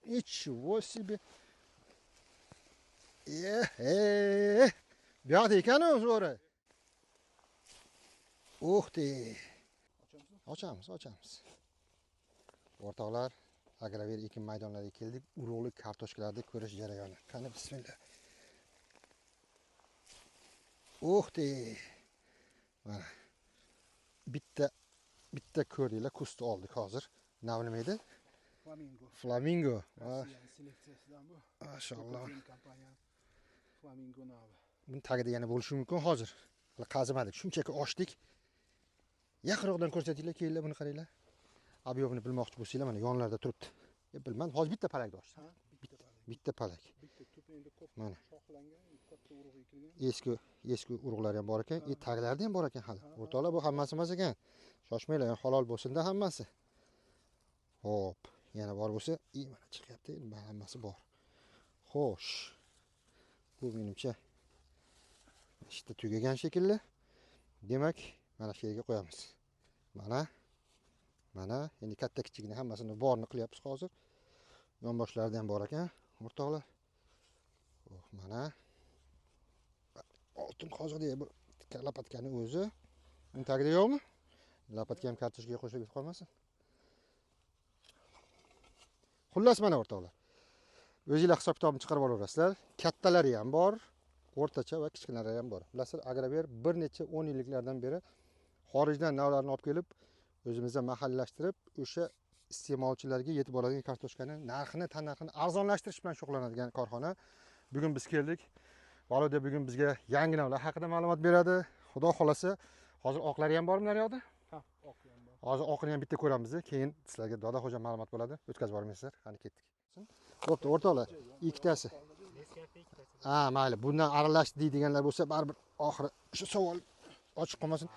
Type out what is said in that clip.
Ничего себе. Bu yoqda ekan-u zo'ri. Ух ты. Ochamiz, ochamiz. O'rtoqlar, Agrover ekin maydonlariga keldik. Urug'lik kartoshkalarni ko'rish jarayoni. Qani bismillah. Ух ты. Mana bitta ko'rdinglar, kustni oldik hozir. Nima nima edi? Flamingo. Flamingo. Rossiya seleksiyasidan bu. Mashalloh. Flamingo navi. Buni tagida yana bo'lishi mumkin hozir. Hali qazimadik, shunchaki ochdik. Yaqinroqdan ko'rsatinglar, kelinglar buni qaranglar. Ob'yomini bilmoqchi bo'lsanglar, mana yonlarida turibdi. Bilmadim, hozir bitta palakni ochdik. Ha, bitta palak. Bitta palak. Bitta tup endi ko'p mana shoxlangan, katta urug' ekilgan. Eski urug'lar ham bor ekan, taglarida ham bor ekan hali. O'rtoqlar, bu hammasi emas ekan. Shoshmanglar, halol bo'lsin-da hammasi. Xo'p, yana bor bo'lsa, mana chiqyapti, endi hammasi bor. Xo'sh. Bu menimcha ishda tugagan shekilli. Demak, mana shu yerga qo'yamiz. Mana endi katta kichigini hammasini borni qilyapmiz hozir. Yonboshlarida ham bor ekan, o'rtoqlar. Oh, mana oltin qoziqdek bu lapatkani o'zi. Uni tagida yo'qmi? Lapatka ham kartoshkaga qo'shilib ketib qolmasin. Xullas mana o'rtoqlar. O'zinglar hisob kitobini chiqarib olaverasizlar. Kattalari ham bor, o'rtacha va kichkinalari ham bor. Bilasizlar, Agrover bir necha 10 yilliklardan beri xorijdan navlarni olib kelib, o'zimizda mahalliylashtirib, o'sha iste'molchilarga yetib boradigan kartoshkani narxini, tannarxini arzonlashtirish bilan shug'ullanadigan korxona. Bugun biz keldik. Volodya bugun bizga yangi navlar haqida ma'lumot beradi. Xudo xolasa, hozir oqlari ham bormi naryoqda? Ha, oqi ham bor. Hozir oqini ham bitta ko'ramiz, keyin sizlarga Doda xo'ja ma'lumot bo'ladi. O'tkazib yubormaysizlar. Qani ketdik. Bo'pti, o'rtoqlar, ikkitasi. Ha, mayli, bundan aralashdi deydiganlar bo'lsa, baribir oxiri shu savol ochiq qolmasin.